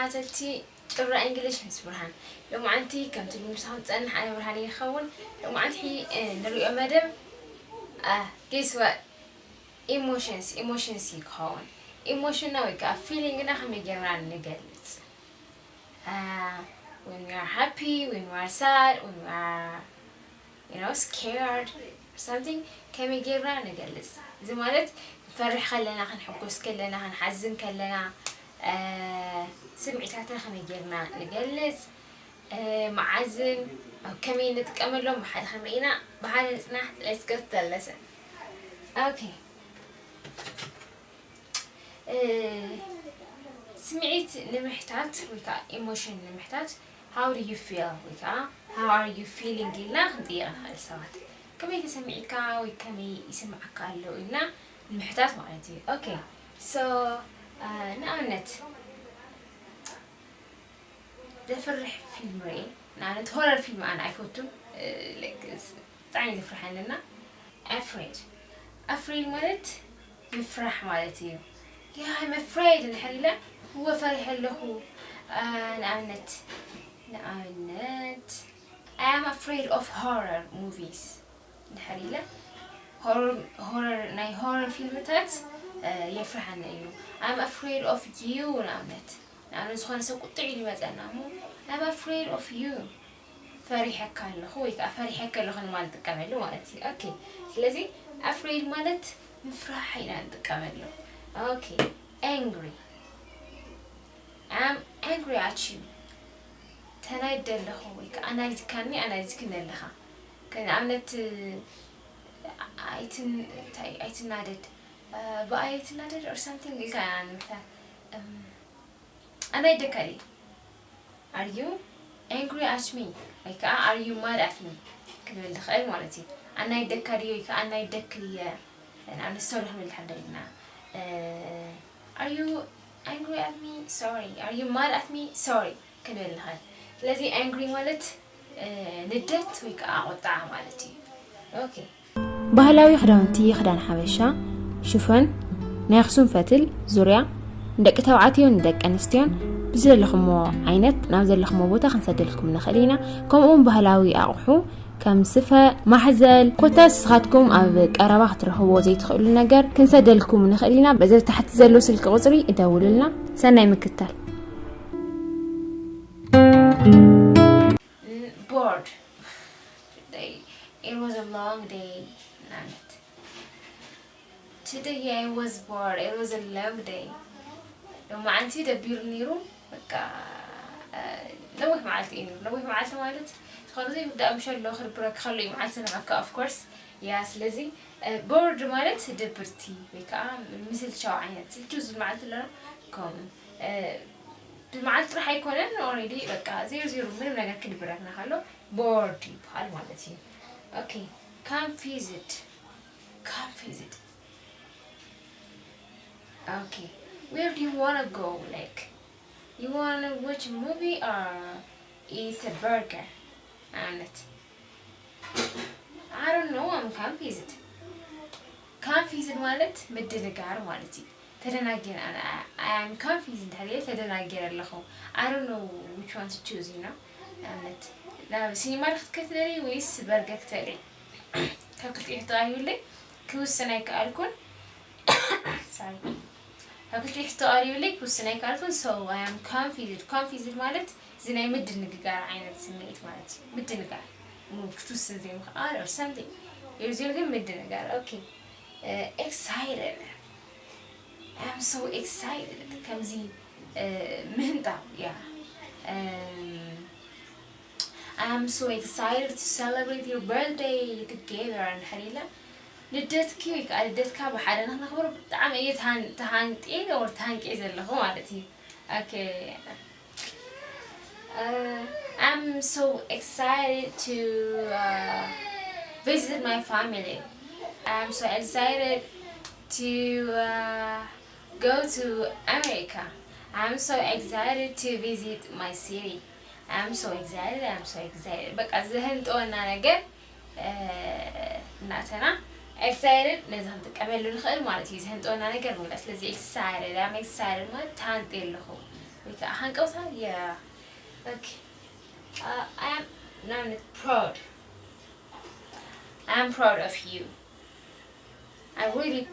ተኸታተልቲ ጭራ እንግሊሽ ምስ ብርሃን፣ ሎማዓንቲ ከምቲ ብምሳኹም ዝጸንሕ ኣነ ብርሃን እየ ክኸውን። ሎማዓንቲ ንሪኦ መደብ፣ ጌስ ዋት፣ ኢሞሽንስ ኢሞሽንስ እዩ ክኸውን። ኢሞሽንና ወይ ከዓ ፊሊንግና ከመይ ጌርና ንገልጽ? When we are happy, when we are sad, when we are, you know, scared or something, ከመይ ጌርና ንገልጽ? እዚ ማለት ክንፈርሕ ከለና፣ ክንሕጎስ ከለና፣ ክንሓዝን ከለና፣ ስምዒታትና ከመይ ጌርና ንገልጽ? መዓዝን ኣብ ከመይ ንጥቀመሎም ብሓደ ክንርኢ ኢና። ብሓደ ንጽናሕ። Let's go to the lesson. Okay. ስምዒት ንምሕታት ወይ ከዓ ኢሞሽን ንምሕታት፣ how do you feel ወይ ከዓ how are you feeling ኢልና ክንጥይቕ ንኽእል ሰባት። ከመይ ተሰሚዕካ ወይ ከመይ ይስምዓካ ኣሎ ኢልና ንምሕታት ማለት እዩ። Okay, so ንኣብነት ዘፍርሕ ፊልም ርኢ፣ ንኣብነት ሆረር ፊልም ኣነ ኣይፈቱን። ብጣዕሚ ዘፍርሐኒ እና ኣፍሬድ ኣፍሬድ ማለት ምፍራሕ ማለት እዩ። Yeah, I'm afraid እንድሕር ኢለ፣ እወ ፈሪሐ ኣለኹ። ንኣብነት ንኣብነት I am afraid of horror movies እንድሕር ኢለ፣ ሆረር ናይ ሆረር ፊልምታት የፍርሐኒ እዩ። I'm afraid of you ንኣብነት ንኣብነት ዝኾነ ሰብ ቁጥዕ ኢሉ ይመፀና እሞ I'm afraid of you፣ ፈሪሐካ ኣለኹ ወይ ከዓ ፈሪሐካ ኣለኹ ንማለት ጥቀመሉ ማለት እዩ። Okay, ስለዚ ኣፍሬድ ማለት ምፍራሕ ኢና ንጥቀመሉ። Okay, angry I'm angry at you፣ ተናይደ ኣለኹ ወይ ከዓ ኣናዲድካኒ ኣናዲድክኒ ኣለኻ። ንኣብነት ኣይትናደድ፣ ብኣይ ኣይትናደድ or something ኢልካ ኢና ንምፍታን። ኣናይደካ ድየ? Are you angry at me ወይ ከዓ are you mad at me ክንብል ንኽእል ማለት እዩ። ኣናይደካ ድየ ወይ ከዓ ኣናይደክ ድየ? ንኣብነት ሶሪ ክንብል ንሕደግና። Are you angry at me? Sorry. Are you mad at me? Sorry ክንብል ንኽእል። ስለዚ angry ማለት ንደት ወይ ከዓ ቁጣዓ ማለት እዩ። Okay. ባህላዊ ክዳውንቲ ክዳን ሓበሻ፣ ሽፎን፣ ናይ ኣኽሱም ፈትል፣ ዙርያ፣ ንደቂ ተባዕትዮን ንደቂ ኣንስትዮን ብዝደለኹሞ ዓይነት ናብ ዘለኹሞ ቦታ ክንሰደልኩም ንኽእል ኢና። ከምኡውን ባህላዊ ኣቑሑ ከም ስፈ፣ ማሕዘል፣ ኮታስ ንስኻትኩም ኣብ ቀረባ ክትረኽብዎ ዘይትኽእሉ ነገር ክንሰደልኩም ንኽእል ኢና። በዚ ታሕቲ ዘሎ ስልኪ ቁፅሪ ደውሉልና። ሰናይ ምክትታል። Bored. Today it was a long day. ንኣብነት Today I was bored. It was a long day. ሎማዓንቲ ደቢሩ ነይሩ። በቃ ነዊሕ መዓልቲ እዩ ነይሩ። ነዊሕ መዓልቲ ማለት ዝኾነ ዘይውዳእ ምሸሎ ክድብረካ ከሎ እዩ መዓልቲ ንዓካ of course። ያ ስለዚ bored ማለት ድብርቲ ወይ ከዓ ምስልቻው ዓይነት ስልችው ዝብል መዓልቲ ኣለና። ከምኡ ብመዓልቲ ጥራሕ ኣይኮነን። Already በቃ ዜሮ ዜሮ ምንም ነገር ክድብረና ከሎ bored ይበሃል ማለት እዩ። Okay, confused. Confused. Okay, where do you wanna go? Like, you wanna watch a movie or eat a burger? ንኣብነት I don't know, I'm confused. Confused ማለት ምድንጋር ማለት እዩ። ተደናጊረ፣ I am confused እንድሕር ኢለ ተደናጊረ ኣለኹ። I don't know which one to choose, you know? ንኣብነት ናብ ሲኒማ ዶ ክትከድ ትደሊ ወይስ በርገር ክትበልዒ? ካብ ክልቲኡ ሕቶ ቀሪቡለይ ክውስን ኣይከኣልኩን። Sorry. ካብ ክልቲኡ ሕቶ ቀሪቡለይ ክውስን ኣይከኣልኩን። So I am confused. Confused ማለት እዚ ናይ ምድንጋር ዓይነት ስምዒት ማለት እዩ። ምድንጋር፣ ክትውስን ዘይምኽኣል or something። ዜሮ ዜሮ ግን ምድንጋር። Okay. Excited. I am so excited. ከምዚ ምህንጣው። Yeah. I am so excited to celebrate your birthday together. እንድሕር ኢለ ልደትኪ ወይ ከዓ ልደትካ ብሓደ ንክነኽብሮ ብጣዕሚ እየ ተሃንጥየ or ተሃንጥየ ዘለኹ ማለት እዩ። Okay. Uh, I'm so excited to uh, visit my family. I'm so excited to uh, go to America. I'm so excited to visit my city. I'm so excited, I'm so excited. በቃ ዘህንጠወና ነገር እናተና excited ነዚ ክንጥቀመሉ ንኽእል ማለት እዩ። ዘህንጠወና ነገር ምግላፅ። ስለዚ excited፣ I'm excited ማለት ተሃንጥየ ኣለኹ። ወይ ከዓ ሃንቀውታ? Yeah. Okay. Uh, I am ንኣብነት proud. I am proud of you. I really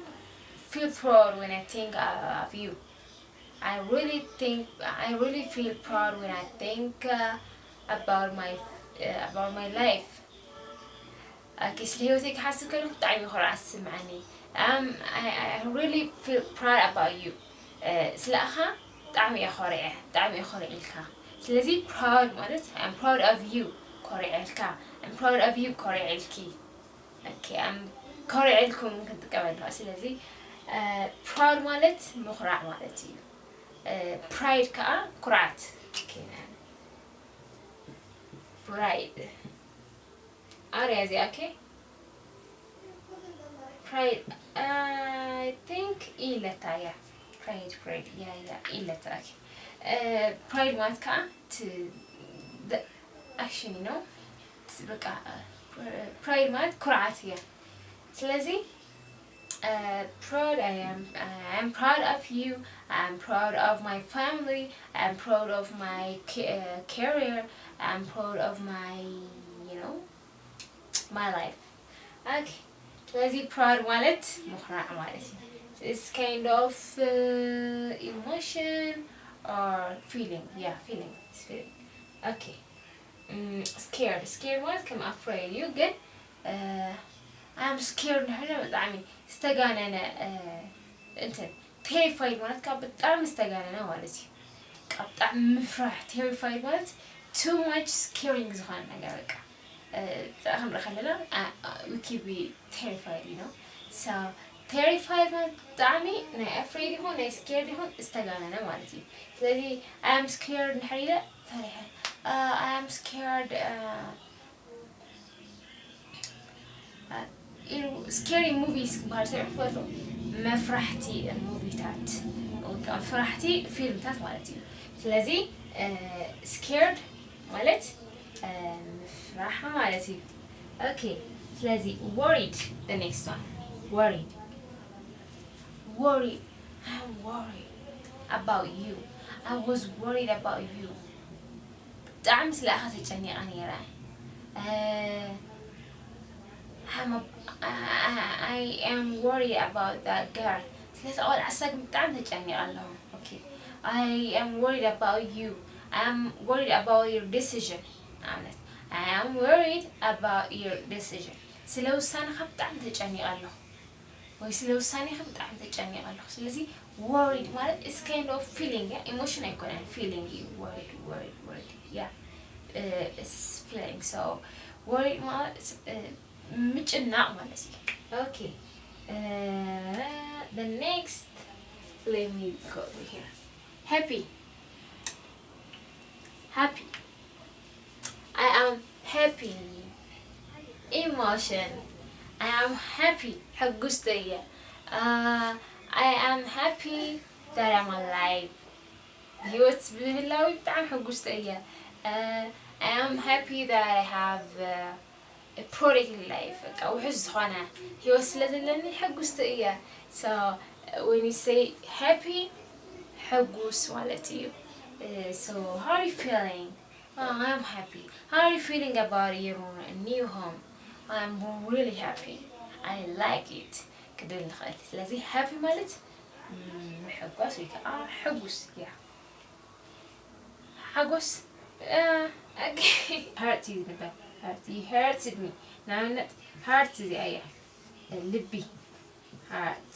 feel proud when I think uh, of you. I really think I really feel proud when I think uh, about my uh, about my life. Okay, ስለ ህይወተይ ክሓስብ ከለኹ ብጣዕሚ ኮርዓት ዝስምዓኒ። Um, I, I really feel proud about you. Uh, ስለኣኻ ብጣዕሚ እየ ኮሪዐ፣ ብጣዕሚ እየ ኮሪዐልካ። ስለዚ proud ማለት I'm proud of you፣ ኮሪዐልካ። I'm proud of you፣ ኮሪዐልኪ። Okay, I'm ኮሪዐልኩም ክንጥቀመሉ። ስለዚ uh, proud ማለት ምኹራዕ ማለት እዩ። Uh, pride ከዓ ኩርዓት። Okay, pride። ኣርያ እዚኣ okay። Pride I think ኢለታ እያ። Pride pride yeah yeah ኢለታ okay። Pride ማለት ከዓ ት the action you know በቃ pride ማለት ኩርዓት እያ። ስለዚ uh, proud I am I am proud of you. I am proud of my family. I am proud of my ca- uh, career. I am proud of my you know my life. Okay. ስለዚ proud ማለት ምኹራዕ ማለት እዩ። It's kind of uh, emotion or feeling. Yeah, feeling. It's feeling. Okay. Mm, scared. Scared ማለት ከም afraid እዩ ግን uh, I'm scared ንሕና ብጣዕሚ ዝተጋነነ uh, እንትን terrified ማለት ካብ ብጣዕሚ ዝተጋነነ ማለት እዩ። ካብ ብጣዕሚ ምፍራሕ። Terrified ማለት too much scaring ዝኾነ ነገር በቃ ክንርኢ ከለና we could be terrified you know so terrified ማለት ብጣዕሚ ናይ afraid ይኹን ናይ scared ይኹን ዝተጋነነ ማለት እዩ። ስለዚ I am scared እንድሕር ኢለ ፈሪሐ። I am scared scary movies ክበሃል ሰሚዕኩም ትፈልጡ? መፍራሕቲ ሙቪታት ወይ ከዓ መፍራሕቲ ፊልምታት ማለት እዩ። ስለዚ scared ማለት ምፍራሕ ማለት እዩ። Okay ስለዚ worried the next one worried worried I'm worried about you I was worried about you ብጣዕሚ ስለኣኻ ተጨኒቐ ነይረ። I am worried about that girl ስለዚ ቆልዓ ሳግ ብጣዕሚ ተጨኒቐ ኣለኹ። Okay I am worried about you I am worried about your decision ንኣብነት I am worried about your decision ስለ ውሳነኻ ብጣዕሚ ተጨኒቐ ኣለኹ ወይ ስለ ውሳኔኻ ብጣዕሚ ተጨኒቐ ኣለኹ። ስለዚ worried ማለት it's kind of feeling yeah? Emotion ኣይኮነን feeling እዩ። Worried worried worried yeah it's feeling so worried ማለት ምጭናቕ ማለት እዩ። Okay the next let me go over here happy happy I am happy emotion I am happy ሕጉስቲ እየ። I am happy that I am alive ብህይወት ብምህላዊ ብጣዕሚ ሕጉስቲ እየ። I am happy that I have a productive life በቃ ውሕስ ዝኾነ ህይወት ስለ ዘለኒ ሕጉስቲ እየ። So when you say happy ሕጉስ ማለት እዩ። So how are you feeling? Oh, I'm happy. How are you feeling about your new home? I'm really happy. I like it. ክብል ንኽእል። ስለዚ happy ማለት ምሕጓስ ወይ ከዓ ሕጉስ እያ። ሓጎስ hurt እዩ ንበል። Hurt you hurted me ንኣብነት hurt እዚኣ እያ ልቢ hurt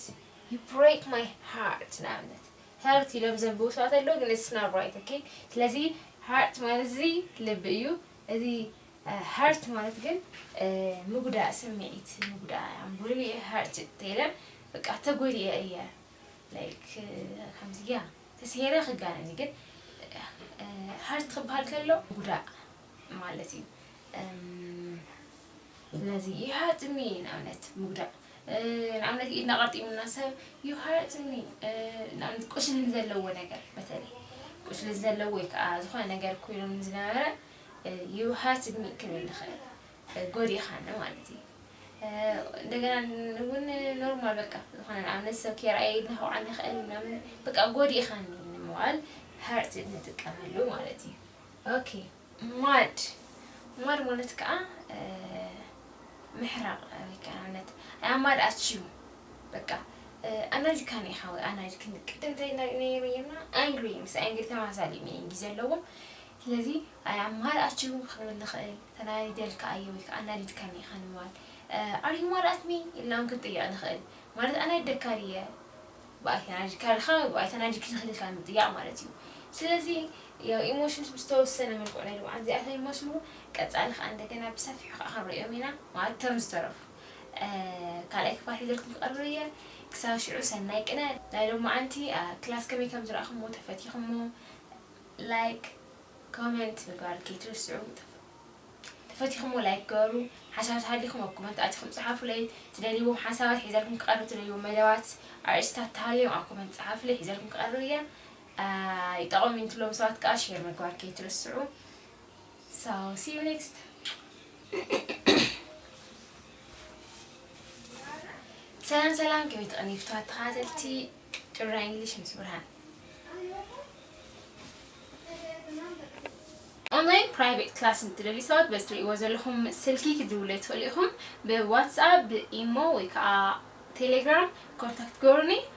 you break my heart ንኣብነት hurt ኢሎም ዘንብቡ ሰባት ኣለዉ ግን it's not right okay ስለዚ hurt ማለት እዚ ልቢ እዩ እዚ hurt ማለት ግን ምጉዳእ ስምዒት ምጉዳእ I'm really hurt ተይለ በቃ ተጎዲኤ እየ like ከምዚ እያ ተስሄረ ክጋነኒ ግን hurt ክበሃል ከሎ ምጉዳእ ማለት እዩ ስለዚ you hurt me ንኣብነት ምጉዳእ ንኣብነት ኢድና ቀርጢሙና ሰብ you hurt me ንኣብነት ቁስሊ ዘለዎ ነገር በተለይ ቁስሊ ዘለዎ ወይ ከዓ ዝኾነ ነገር ኮይኖም ዝነበረ you hurt me ክንብል ንኽእል ጎዲእኻኒ ማለት እዩ እንደገና እውን normal በቃ ዝኾነ ንኣብነት ሰብ ከይረኣየ ኢድና ከውዓኒ ይኽእል ምናምን በቃ ጎዲእኻኒ ንምባል heart ንጥቀመሉ ማለት እዩ። Okay, mad, mad ማለት ከዓ ምሕራቕ ወይ ከዓ ንኣብነት I am mad at you። በቃ ኣናዲድካኒ ኢኻ ወይ ኣናዲድክኒ። ቅድም እንታይ ነይሩ ነይርና? Angry፣ ምስ angry ተመሳሳሊ meaning እዩ ዘለዎም። ስለዚ I am mad at you ክንብል ንኽእል፣ ተናዲደልካ እየ ወይ ከዓ ኣናዲድካኒ ኢኻ ንምባል። Are you mad at me ኢልና እውን ክንጥይቕ ንኽእል። ማለት ኣናዲደካ ድየ? ብኣይ ተናዲድካ ዲኻ? ብኣይ ተናዲድኪ ዲኺ ኢልካ ምጥያቕ ማለት እዩ። ስለዚ ያው emotions ብዝተወሰነ መልክዑ ናይ ሎምዓንቲ እዚኣቶም ይመስሉ። ቀጻሊ ከዓ እንደገና ብሰፊሑ ከዓ ክንሪኦም ኢና ማለት እቶም ዝተረፉ። ካልኣይ ክፋል ሒዘልኩም ክቐርብ እየ። ክሳብ ሽዑ ሰናይ ቅነ። ናይ ሎምዓንቲ class ከመይ ከም ዝረኣኹምዎ፣ ተፈቲኹሞ like comment ምግባር ከይትርስዑ። ተፈቲኹሞ like ገሩ። ሓሳባት ሃሊኹም ኣብ comment ኣቲኹም ጸሓፉለይ። ትደልይዎም ሓሳባት ሒዘልኩም ክቐርብ፣ ትደልይዎም መደባት ኣርእስታት ተሃልዮም ኣብ comment ጸሓፉለይ፣ ሒዘልኩም ክቐርብ እየ። ይጠቐሙ ትብሎም ሰባት ከዓ share ምግባር ከይትርስዑ። So see you next። ሰላም ሰላም፣ ከመይ ትቐንዩ ፍትዋት ተኸታተልቲ ጩራ እንግሊሽ ምስ ብርሃን። Online private class እንትደልዩ ሰባት በዚ ትርእይዎ ዘለኹም ስልኪ ክትድውሉ ትኽእሉ ኢኹም። ብ WhatsApp፣ ብ ኢሞ ወይ ከዓ ቴሌግራም contact ገሩኒ።